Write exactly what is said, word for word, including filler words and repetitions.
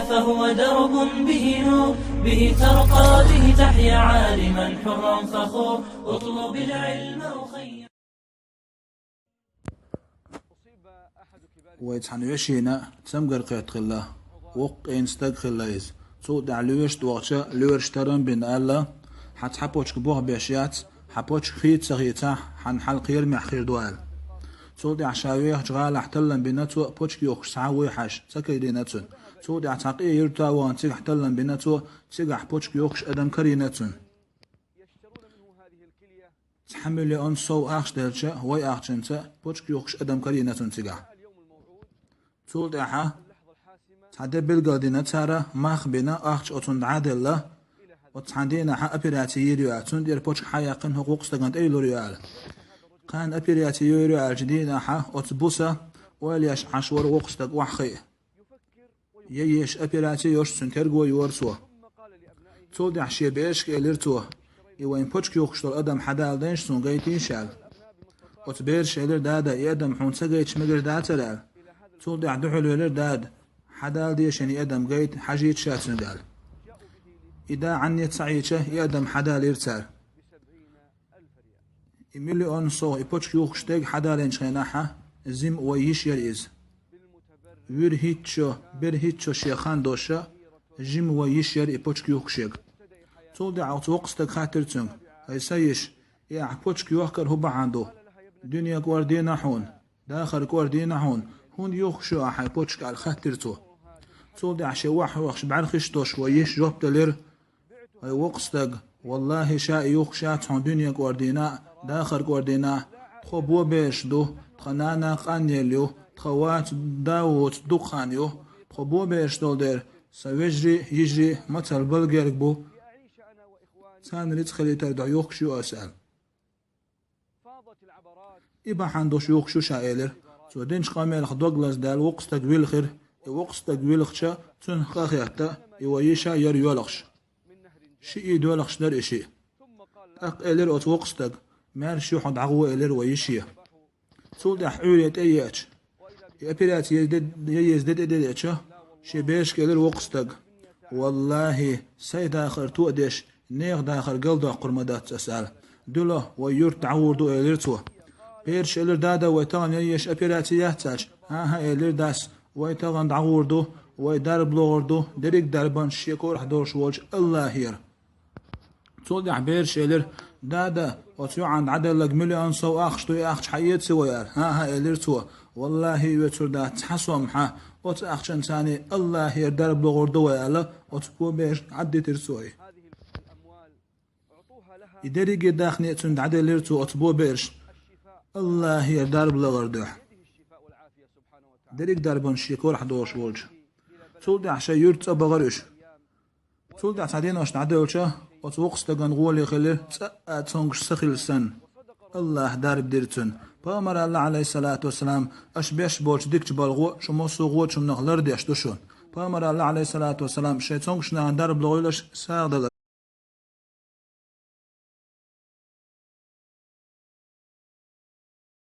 فهو درب به نور، به ترقى، به تحيا عالما حرا فخور. اطلب العلم أخي. Вай цхьана вешина цамгар кхетта хилла, воккха къен стаг хилла иза. Цул тӀаьхьа лоьрашта вахча, лоьраша тарам бина аьлла: «Хьан цхьа почка бох беш яц, хьан почка хийца ца хийцахь, хьан хьал кхерамехь хир ду», — аьлла. Цул тӀаьхьа ша вехачу гӀалахь таллам бина цо, почка юхкуш цхьа а вуй хьажа, ца карийна цунна. Цул тӀаьхьа цхьа къе юьрта вахана цигахь таллам бина цо, цигахь почка юхкуш адам карийна цунна. Цхьа миллион сов ахча делча, вай ахчанца почка юхкуш адам карийна цунна цигахь. Цул тӀаьхьа цхьа де билгал дина цара, мах бина, ахча оцунна дӀа а делла, оцу цхьана дийнахьа операци йийр ю аьлла, цунна тӀера почка хьаяьккхина хӀокху воккхачу стагана тӀе йиллур ю аьлла. Кхана операци йийр ю аьллачу дийнахьа оцу буса ойла еш Ӏаш вара воккха стаг охьахиъна. Я еш операци йош цуьнан терго йора цо. Цул тӀаьхьа шен берашка элира цо: «И вайн почка юхкуш долу адам хьан дала дайша суна гайтийша», — аьлла. Оцу бераша элира: «Дада, и адам хьуна ца гайташ мегар дацара», — аьлла. Цул тӀаьхьа дуьхьал велира дада: «Хьан дала дешина и адам гайта, хьажийта ша цуьнга», — аьлла. И да Ӏанне ца Ӏийча, и адам хьан далийра цара. И миллион сов и почка юхкуш дерг хьан далийначу хенахьа, жима вай йиш яра иза. ВуьрхӀитта шо, берхӀитта шо шен хан долуша, жима вай йиш яра и почка юхкуш ерг. Цул тӀаьхьа оцу воккха стага хаьттира цуьнга: «ХӀай сан йиш, и ахь почка йохкар хӀун бахьана ду? Дуьне кӀордийна хьуна, дахар кӀордийна хьуна, хӀунда юхкуш ю ахь хьайн почка?» — аьлла хаьттира цо. Цул тӀаьхьа шен охьахиъна бӀаьрхиш долуш вай йиш жоп делира: «ХӀай воккха стаг, валлахӀи, ша и юхкуш яц хьуна дуьне кӀордийна а, дахар кӀордийна а. Тхо бобераш ду, тхан нана къанъелла ю, тхан вац, да воцу дукха хан ю. Тхо бобераш долу дела, сан вежарий а, йижарий а мацалла балгерг бу. Царна рицкъ хилийтар дуьхьа юхкуш ю аса», — аьлла. «И бахьана долуш юхкуш ю ша», — элира. Цо динчу къамелах дог лаздаьлла воккха стаг вилхира. И воккха стаг вилхича, цунах къахетта, и вай йиша яра йоьлхуш. Шиъ йолхуш дара и шиъ. ТӀаккха элира оцу воккха стага: «Маьрша ю хьо, дӀагӀо», — элира вай йише. Цул тӀаьхьа Ӏуьйре тӀееача, и операци еза де, еза де тӀедеача, шен берашка элира воккха стага: «ВаллахӀи, сайн дахар тоъадеш, нехан дахар галдоккхур ма дац аса», — аьлла. «Дуьла, вай юрт дӀагӀур ду», — элира цо. Бераша элира: «Дада, вай тахана ян еш операци яц?» — аьлча. «ХӀан-хӀа», — элира дас, — «вай тахана дӀагӀур ду, вай дарба лохур ду, дерриг дарбанаш шен корахь долуш волчу АллахӀера». Цул тӀаьхьа бераша элира: «Дада, оцу йоӀана дӀаделларг миллион сов ахча ду, и ахча хьаэций вай?» — аьлла. «ХӀан-хӀа», — элира цо. «ВаллахӀи, оьцур дац цхьа сом хьан, оцу ахчанца АллахӀера дарба лохур ду вай», — аьлла, оцу боберашна Ӏаддитира цо и. И дерриге а дахне а цуьнга дӀаделлира цо оцу боберашна, АллахӀера дарба лахар дуьхьа. Дерриг дарбанаш шен корахь долуш волчу. Цул тӀаьхьа шайн юьрта цӀа бахара уьш. Цул тӀаьхьа цхьа денош дӀаделча, оцу воккха стагана гӀоле хилира, цкъа а цомгуш ца хилла санна. АллахӀа дарба дира цунна. Пайхамара аьлла, Ӏалайхиссалату вассалам: «Аша беш болчу дикачу балхо шу массо а гӀочунах лардеш ду шуна». Пайхамара аьлла, Ӏалайхиссалату вассалам: «Шайн цомгушнахана дарба лохийла аша сагӀа дала».